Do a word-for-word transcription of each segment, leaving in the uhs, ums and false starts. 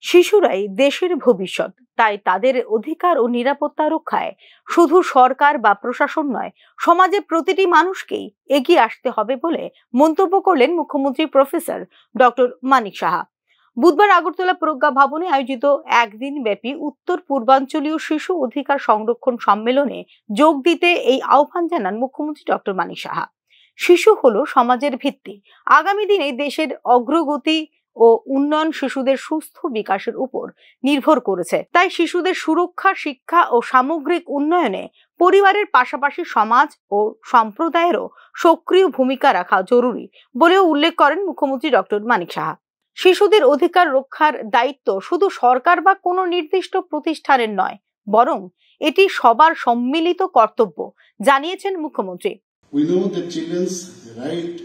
শিশুরাই দেশের ভবিষ্যৎ, তাই তাদের অধিকার ও নিরাপত্তা রক্ষায় শুধু সরকার বা প্রশাসন নয়, সমাজের প্রতিটি মানুষকেই এগিয়ে আসতে হবে বলে মন্তব্য করলেন মুখ্যমন্ত্রী প্রফেসর ডক্টর মানিক সাহা। বুধবার আগরতলা প্রজ্ঞা ভবনে আয়োজিত একদিন ব্যাপী উত্তর পূর্বাঞ্চলীয় শিশু অধিকার সংরক্ষণ সম্মেলনে যোগ দিতে এই আহ্বান জানান মুখ্যমন্ত্রী ডক্টর মানিক সাহা। শিশু হলো সমাজের ভিত্তি। আগামী দিনে দেশের অগ্রগতি ও উন্নয়ন শিশুদের সুস্থ বিকাশের উপর নির্ভর করেছে। তাই শিশুদের সুরক্ষা, শিক্ষা ও সামগ্রিক উন্নয়নে পরিবারের পাশাপাশি সমাজ ও সম্প্রদায়েরও সক্রিয় ভূমিকা রাখা জরুরি বলেও উল্লেখ করেন মুখ্যমন্ত্রী ডক্টর মানিক সাহা। শিশুদের অধিকার রক্ষার দায়িত্ব শুধু সরকার বা কোনো নির্দিষ্ট প্রতিষ্ঠানের নয়, বরং এটি সবার সম্মিলিত কর্তব্য, জানিয়েছেন মুখ্যমন্ত্রী। We know that children's right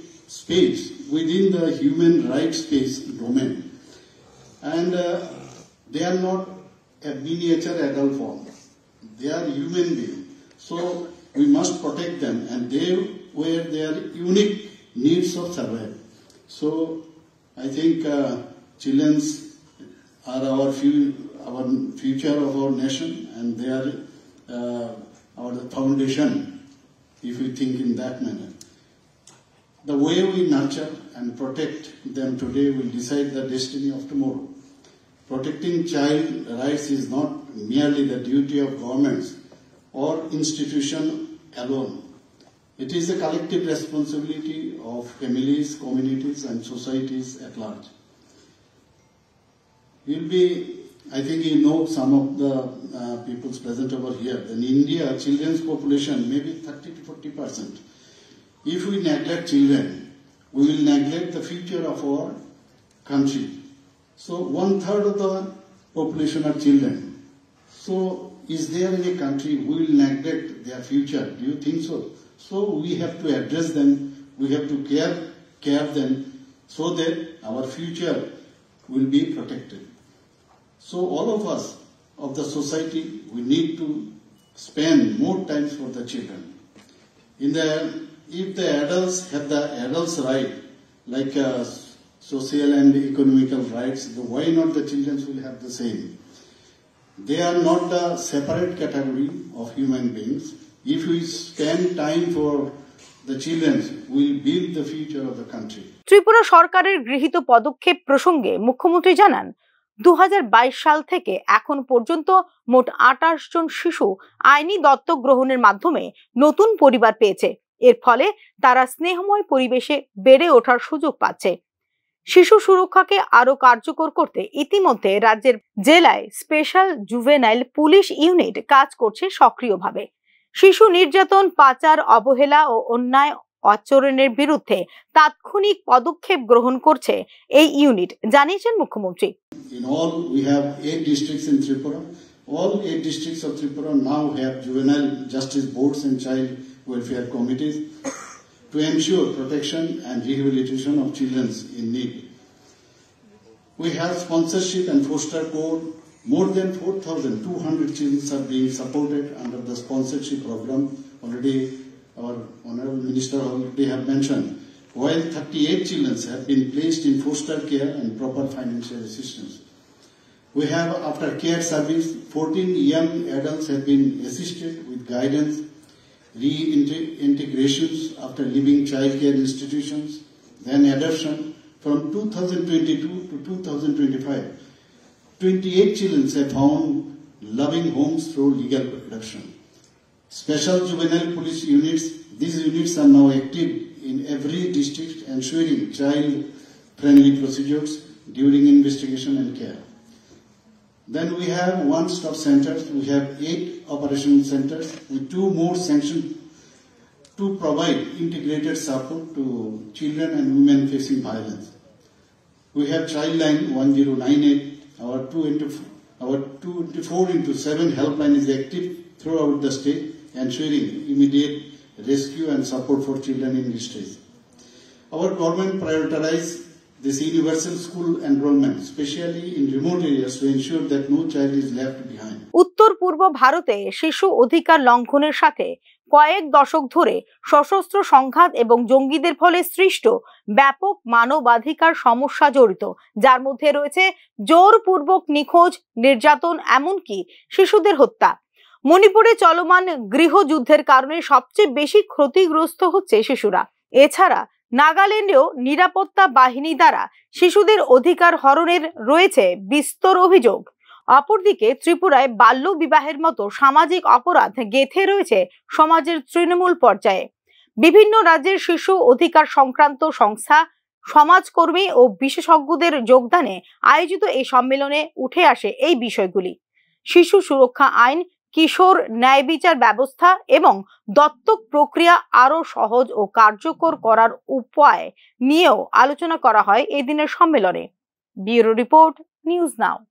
space within the human right space domain, and uh, they are not a miniature adult form. They are human being. So we must protect them, and they wear their unique needs of survival. So I think uh, children are our, fu- our future of our nation, and they are uh, our foundation if we think in that manner. The way we nurture and protect them today will decide the destiny of tomorrow. Protecting child rights is not merely the duty of governments or institution alone. It is the collective responsibility of families, communities, and societies at large. You'll be, I think you know some of the uh, peoples present over here. In India, children's population may be thirty to forty percent. If we neglect children, we will neglect the future of our country. So one third of the population are children. So is there any country who will neglect their future? Do you think so? So we have to address them, we have to care, care them so that our future will be protected. So all of us of the society, we need to spend more time for the children. In the, if the adults have the adults' right, like uh, social and economical rights, the, why not the children will have the same? They are not the separate category of human beings. If we spend time for the children, we will build the future of the country. Tripura সরকারের গৃহীত পদক্ষেপ প্রসঙ্গে মুখ্যমন্ত্রী জানান, দু সাল থেকে এখন পর্যন্ত মোট আঠাশ জন শিশু আইনি দত্তক গ্রহণের মাধ্যমে নতুন পরিবার পেয়েছে। এর ফলে তারা স্নেহময় পরিবেশে বেড়ে ওঠার সুযোগ পাচ্ছে। শিশু সুরক্ষাকে আরও কার্যকর করতে ইতিমধ্যে রাজ্যের জেলায় স্পেশাল জুভেনাইল পুলিশ ইউনিট কাজ করছে সক্রিয়ভাবে। শিশু নির্যাতন, পাচার, অবহেলা ও অন্যায় আচরণের বিরুদ্ধে তাৎক্ষণিক পদক্ষেপ গ্রহণ করছে এই ইউনিট, জানিয়েছেন মুখ্যমন্ত্রী। In all, we have eight districts in Tripura. All eight districts of Tripura now have juvenile justice boards and child welfare committees to ensure protection and rehabilitation of children in need. We have sponsorship and foster court. More than four thousand two hundred children are being supported under the sponsorship program. Already our Honorable Minister already have mentioned. While thirty-eight children have been placed in foster care and proper financial assistance. We have, after care service, fourteen young adults have been assisted with guidance, reintegrations after leaving child care institutions, then adoption. From two thousand twenty-two to two thousand twenty-five, twenty-eight children have found loving homes through legal adoption. Special juvenile police units, these units are now active in every district, ensuring child-friendly procedures during investigation and care. Then we have one-stop centers. We have eight operational centers with two more sanctioned to provide integrated support to children and women facing violence. We have Childline one zero nine eight, our two into our twenty-four into seven helpline is active throughout the state, ensuring immediate rescue and support for children in distress. Our government prioritize This universal school enrollment, especially in remote areas, to ensure that no child is left behind. উত্তর পূর্ব ভারতে শিশু অধিকার লঙ্ঘনের সাথে কয়েক দশক ধরে সশস্ত্র সংঘাত এবং জঙ্গিদের ফলে সৃষ্ট ব্যাপক মানবাধিকার সমস্যা জড়িত, যার মধ্যে রয়েছে জোরপূর্বক নিখোঁজ, নির্যাতন, এমনকি শিশুদের হত্যা। মণিপুরে চলমান গৃহযুদ্ধের কারণে সবচেয়ে বেশি ক্ষতিগ্রস্ত হচ্ছে শিশুরা। এছাড়া নাগাল্যান্ডেও নিরাপত্তা বাহিনী দ্বারা শিশুদের অধিকার হরণের রয়েছে বিস্তর অভিযোগ। অপরদিকে ত্রিপুরায় বাল্য বিবাহের মতো সামাজিক অপরাধ গেঁথে রয়েছে সমাজের তৃণমূল পর্যায়ে। বিভিন্ন রাজ্যের শিশু অধিকার সংক্রান্ত সংস্থা, সমাজকর্মী ও বিশেষজ্ঞদের যোগদানে আয়োজিত এই সম্মেলনে উঠে আসে এই বিষয়গুলি। শিশু সুরক্ষা আইন, কিশোর ন্যায় বিচার ব্যবস্থা এবং দত্তক প্রক্রিয়া আরও সহজ ও কার্যকর করার উপায় নিয়েও আলোচনা করা হয় এই দিনের সম্মেলনে। Bureau report, news now.